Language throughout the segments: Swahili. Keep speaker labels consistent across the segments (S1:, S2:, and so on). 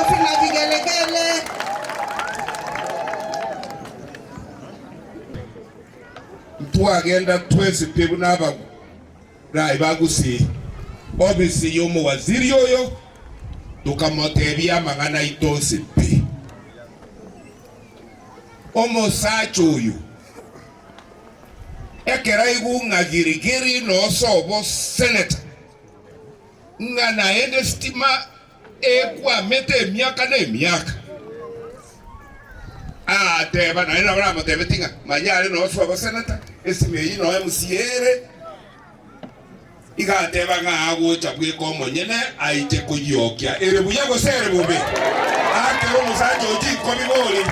S1: Makofi na vigelegele.
S2: Twagenda twesi pe buna rai bagusi obisi y'omuwaziri oyo tukamotebia amang'ana aito onsi pi. Omosacha oyo ekero aigu ng'a girigiri nosobo senator ng'a naende stima ekwamete emiaka na emiaka ateba naende nabo namotebeti ng'a manyare nosobo senator estima eywo no MCA ere igateba ng'a agocha bweka omonyene aiche koyiokia ere buya gose ere bobe akero omosacha oyo chinkobi bori.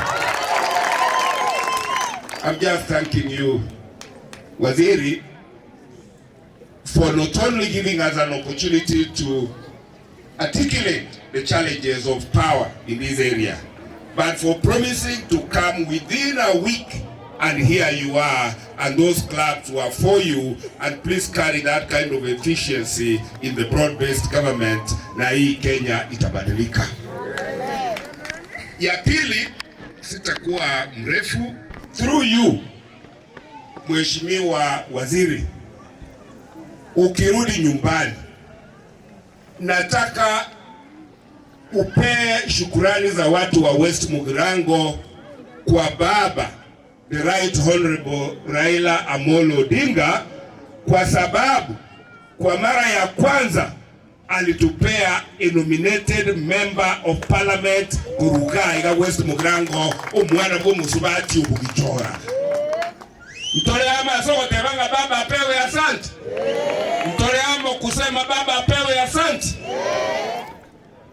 S2: I'm just thanking you, Waziri, for not only giving us an opportunity to articulate the challenges of power in this area, but for promising to come within a week, and here you are, and those clubs were for you, and please carry that kind of efficiency in the broad-based government, na hii Kenya itabadilika. Ya pili, sitakuwa mrefu, through you, Mheshimiwa Waziri, ukirudi nyumbani, nataka upee shukurani za watu wa West Mugirango kwa baba the Right Honorable Raila Amolo Odinga, kwa sababu kwa mara ya kwanza alitupea a nominated member of parliament kuruga iga West Mugirango omwana bwo musubati obugichora ntole ama soko tebanga baba apewe asante ntole amo kusema baba apewe asante.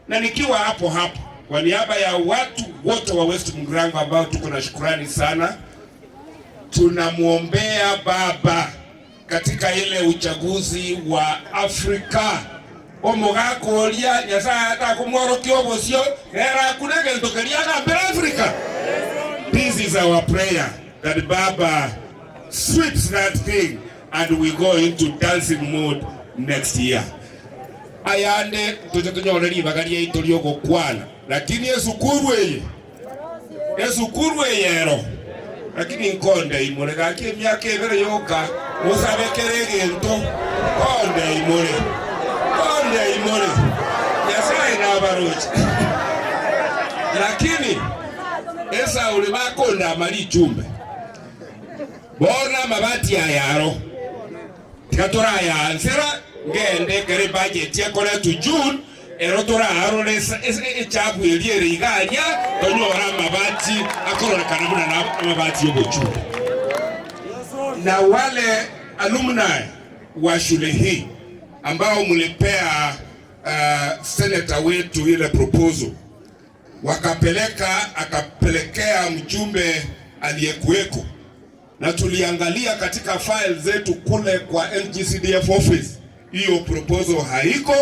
S2: Na nikiwa hapo hapo kwa niaba ya watu wote wa West Mugirango ambao tuko na shukurani sana, tunamwombea baba katika ile uchaguzi wa Afrika omugakoria Nyasaye atakumworokia obosio era kunege ntokeria mbere Afrika. This is our prayer that baba sweeps that thing and we go into dancing mode next year. Ayande tuje tunyore ribaga riaito riogokwana, lakini esukuru eye esukuru eyero lakini nkonde imore gaki emiaka ebere yoka musabekere egento konde imore konde imore Nyasaye nabaroche lakini esauli bakonda amali ichumbe bona amabati ayaro tikatora ngende kere budget yakore to June ero torarora echabu eri ere igaria tonyora amabati akororekana buna na amabati y'obochumbe. Na wale alumni wa shule hii ambao mlipea senator wetu ile proposal wakapeleka, akapelekea mjumbe aliyekuweko, na tuliangalia katika file zetu kule kwa LGCDF office, hiyo proposal haiko.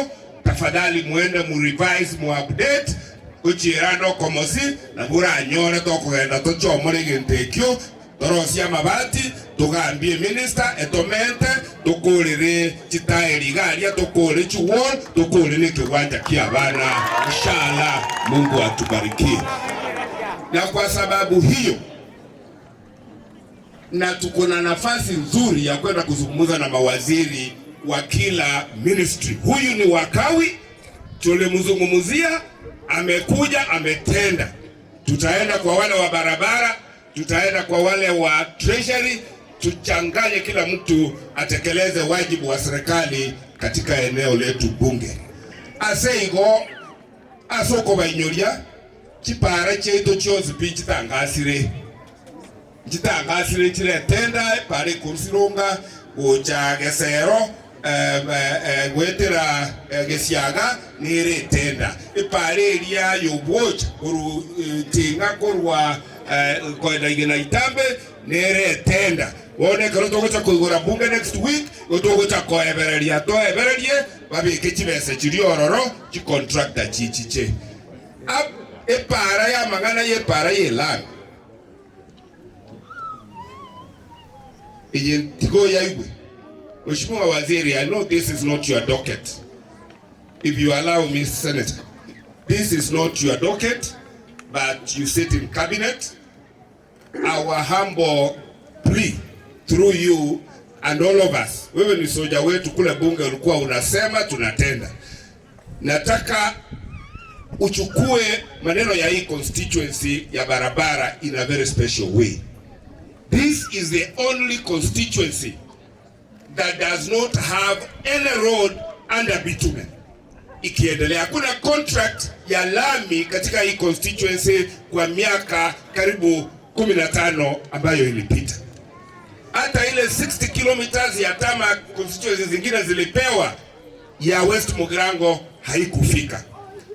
S2: Tafadhali muende mu revise mu update uchirano komosi na buranyore tokugenda tochomore gento ekio torosia mabati tugambie minister etomente tukurire chitairi garia tukure chiwall tukurire kiwanja kia bana. Inshallah Mungu atubarikie. Na kwa sababu hiyo na tuko na nafasi nzuri ya kwenda kuzungumza na mawaziri wa kila ministry. Huyu ni wakawi, tulimzungumzia, amekuja ametenda. Tutaenda kwa wale wa barabara, tutaenda kwa wale wa treasury, tuchanganye kila mtu atekeleze wajibu wa serikali katika eneo letu bunge. Ase igo asoko bainyoria chipara cheito chionsi pi chitangasire chitangasire chiretenda pare kurusirunga gocha gesero gwetera gesiaga niretenda ipare eria yobwocha koru tinga korwa koenda igena itambe niretenda wone kero togocha koigora bunge next week gotogocha koebereria toebererie babike chibesa chiri ororo chicontractor chichiche epara ya mang'ana ye para ye lami eye tigo ya igwe. Mheshimiwa Waziri, I know this is not your docket. If you allow me, Senator, This is not your docket, but you sit in cabinet. Our humble plea through you and all of us. Wewe ni soja wetu kule bunge, ulikuwa unasema tunatenda. Nataka uchukue maneno ya hii constituency ya barabara in a very special way. This is the only constituency that does not have any road under bitumen. Ikiendelea, hakuna contract ya lami katika hii constituency kwa miaka karibu 15 ambayo ilipita. Hata ile 60 kilometers ya tarmac constituency zingine zilipewa, ya West Mugirango haikufika.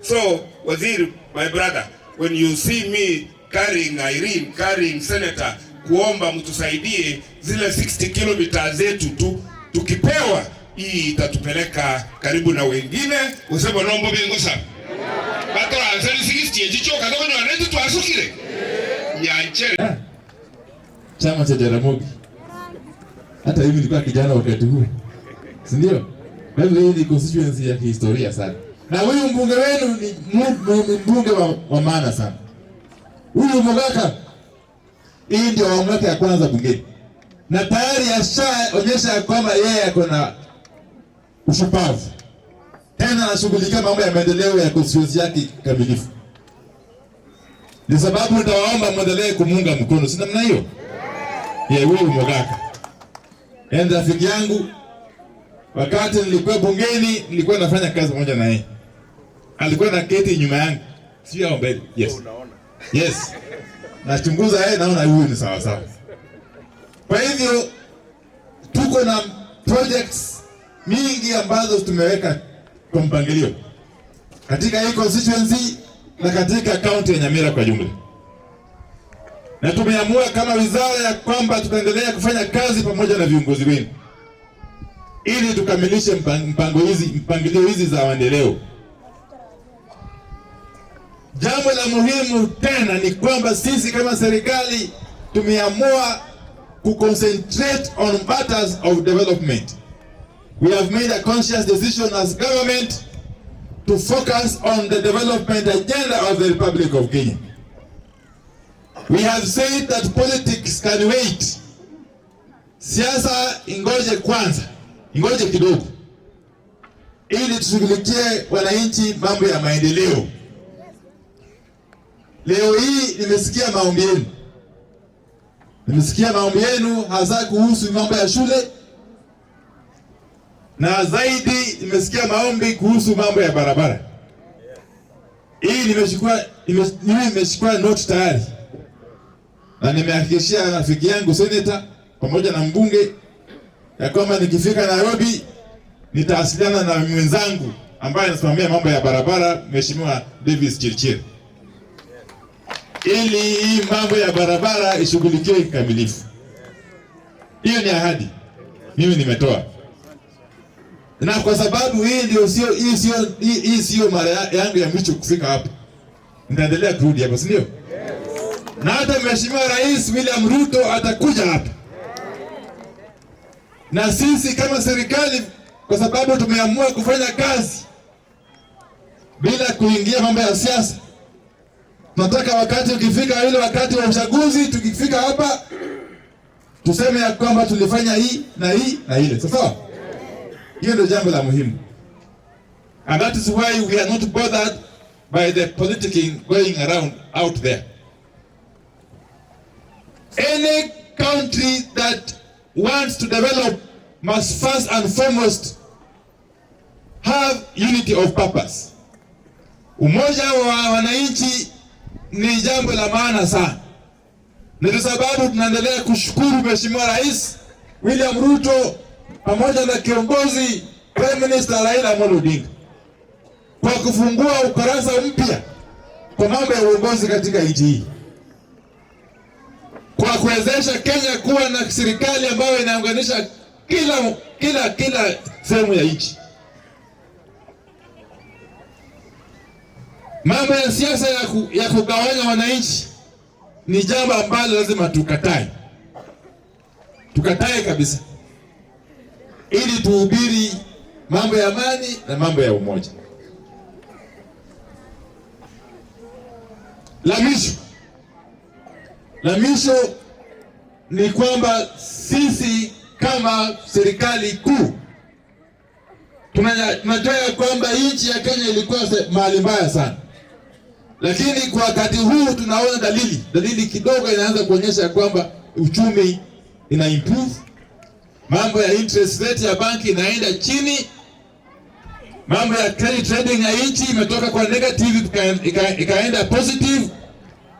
S2: So waziri, my brother, when you see me carrying Irene, carrying senator, kuomba mtusaidie zile 60 kilometers zetu tu, tukipewa hii itatupeleka karibu na wengine usema nombo bingusa batoranseri 60 echichoka tokonyora netu twasukire nyanchere.
S1: Chama cha Jaramogi. Hata hivi nilikuwa kijana wakati huo, si ndio? Kwa hivyo hii ni constituency ya kihistoria sana, na huyu mbunge wenu ni mbunge wa maana sana. Huyu Mogaka, hii ndio awamu yake ya kwanza bungeni, na tayari ashaonyesha ya kwamba yeye ako na ushupavu, tena anashughulikia mambo ya maendeleo ya constituency yake kikamilifu. Ni sababu nitawaomba mwendelee kumuunga mkono, si namna hiyo? Yeye huyu Mogaka. Yaani rafiki yangu, wakati nilikuwa bungeni nilikuwa nafanya kazi pamoja na yeye. Alikuwa na keti nyuma yangu. Sio hapo mbele. Yes. Yes. Nachunguza yeye, naona huyu ni sawa sawa. Kwa hivyo tuko na projects mingi ambazo tumeweka kwa mpangilio katika hii constituency na katika kaunti ya Nyamira kwa jumla, na tumeamua kama wizara ya kwamba tutaendelea kufanya kazi pamoja na viongozi wenu ili tukamilishe mpango hizi, mpangilio hizi za maendeleo. Jambo la muhimu tena ni kwamba sisi kama serikali tumeamua kuconcentrate on matters of development. We have made a conscious decision as government to focus on the development agenda of the Republic of Kenya. We have said that politics can wait. Siasa ingoje kwanza, ingoje kidogo, ili tushughulikie wananchi mambo ya maendeleo. Leo hii nimesikia maombi yenu, nimesikia maombi yenu hasa kuhusu mambo ya shule, na zaidi nimesikia maombi kuhusu mambo ya barabara. Hii nimechukua note tayari, na nimehakikishia rafiki yangu senator pamoja na mbunge ya kwamba nikifika Nairobi nitawasiliana na mwenzangu ambaye anasimamia mambo ya barabara, Mheshimiwa Davis Chirchir, ili hii mambo ya barabara ishughulikiwe kikamilifu. Hiyo ni ahadi mimi nimetoa, na kwa sababu hii ndio sio hii sio hii sio mara yangu ya mwisho kufika hapa, nitaendelea kurudi hapa, si ndio? Na hata Mheshimiwa Rais William Ruto atakuja hapa, na sisi kama serikali, kwa sababu tumeamua kufanya kazi bila kuingia mambo ya siasa, tunataka wakati ukifika ile wakati wa uchaguzi, tukifika hapa tuseme ya kwamba tulifanya hii na hii na ile. Sawa? Hiyo ndio jambo la muhimu. And that is why we are not bothered by the politicking going around out there. Any country that wants to develop must first and foremost have unity of purpose. Umoja wa wananchi ni jambo la maana sana. Ndio sababu tunaendelea kushukuru Mheshimiwa Rais William Ruto pamoja na kiongozi Prime Minister Raila Amolo Odinga kwa kufungua ukurasa mpya kwa mambo ya uongozi katika nchi hii, kwa kuwezesha Kenya kuwa na serikali ambayo inaunganisha kila sehemu ya nchi. Mambo ya siasa ya kugawanya wananchi ni jambo ambalo lazima tukatae, tukatae kabisa, ili tuhubiri mambo ya amani na mambo ya umoja. La mwisho ni kwamba sisi kama serikali kuu tunajua ya kwamba nchi ya Kenya ilikuwa mahali mbaya sana, lakini kwa wakati huu tunaona dalili kidogo inaanza kuonyesha kwamba uchumi ina improve, mambo ya interest rate ya banki inaenda chini, mambo ya credit rating ya nchi imetoka kwa negative ikaenda positive.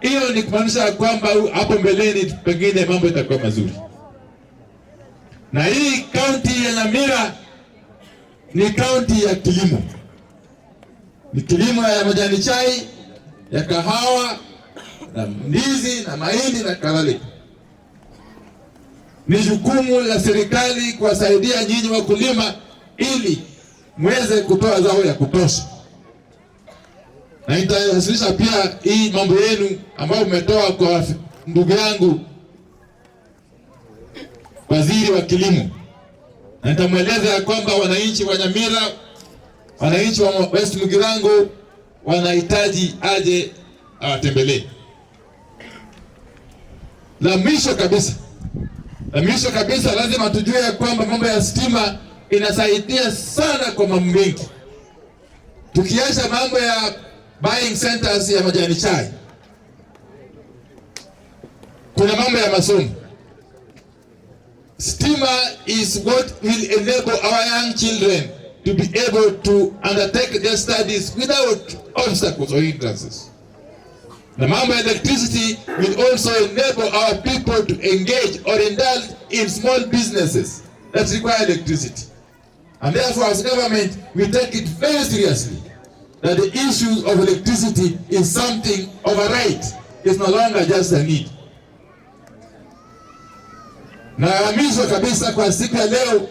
S1: Hiyo ni kumaanisha kwamba hapo mbeleni pengine mambo itakuwa mazuri. Na hii kaunti ya Nyamira ni kaunti ya kilimo, ni kilimo ya majani chai, ya kahawa na ndizi na mahindi na kadhalika. Ni jukumu la serikali kuwasaidia nyinyi wakulima ili muweze kutoa zao ya kutosha, na nitawasilisha pia hii mambo yenu ambayo mmetoa kwa ndugu yangu waziri wa kilimo, na nitamweleza ya kwamba wananchi wa Nyamira, wananchi wa West Mugirango wanahitaji aje awatembelee. La mwisho kabisa, lazima tujue ya kwamba mambo ya stima inasaidia sana kwa mambo mengi. Tukiacha mambo ya buying centers ya majani chai, kuna mambo ya masomo. Stima is what will enable our young children to be able to undertake their studies without obstacles or hindrances. The mambo electricity will also enable our people to engage or indulge in small businesses that require electricity. And therefore, as government, we take it very seriously that the issue of electricity is something of a right. It's no longer just a need. Na mwisho kabisa kwa siku ya leo,